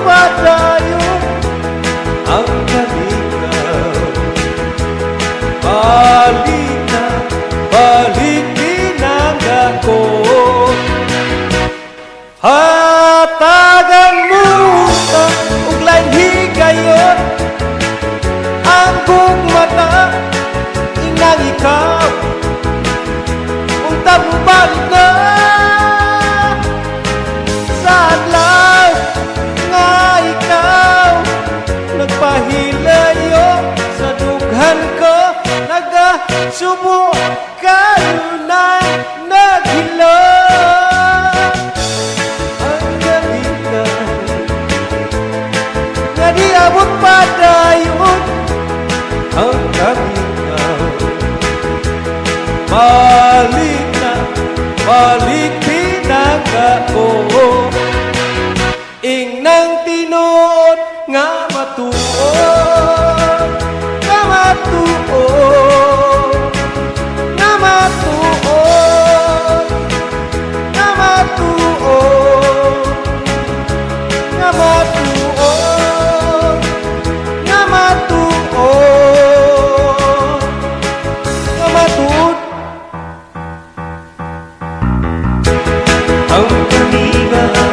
padayon ang kalikaw. Balik na, balik pinangga ko. Hatagan mo ta og lain higayon. Ang gugmata inang ikaw. Unta balik na sa adlaw nga ikaw nagpahilayo sa dughan ko, nagasubo kanunay naghilom ang kalikaw nga di abot padayon ang kalikaw. Balik na, balik pinangga ko. Ingnang tinuod nga matuod, nga matuod, nga matuod, nga matuod, nga matuod, nga matuod, nga matuod ang kalikaw.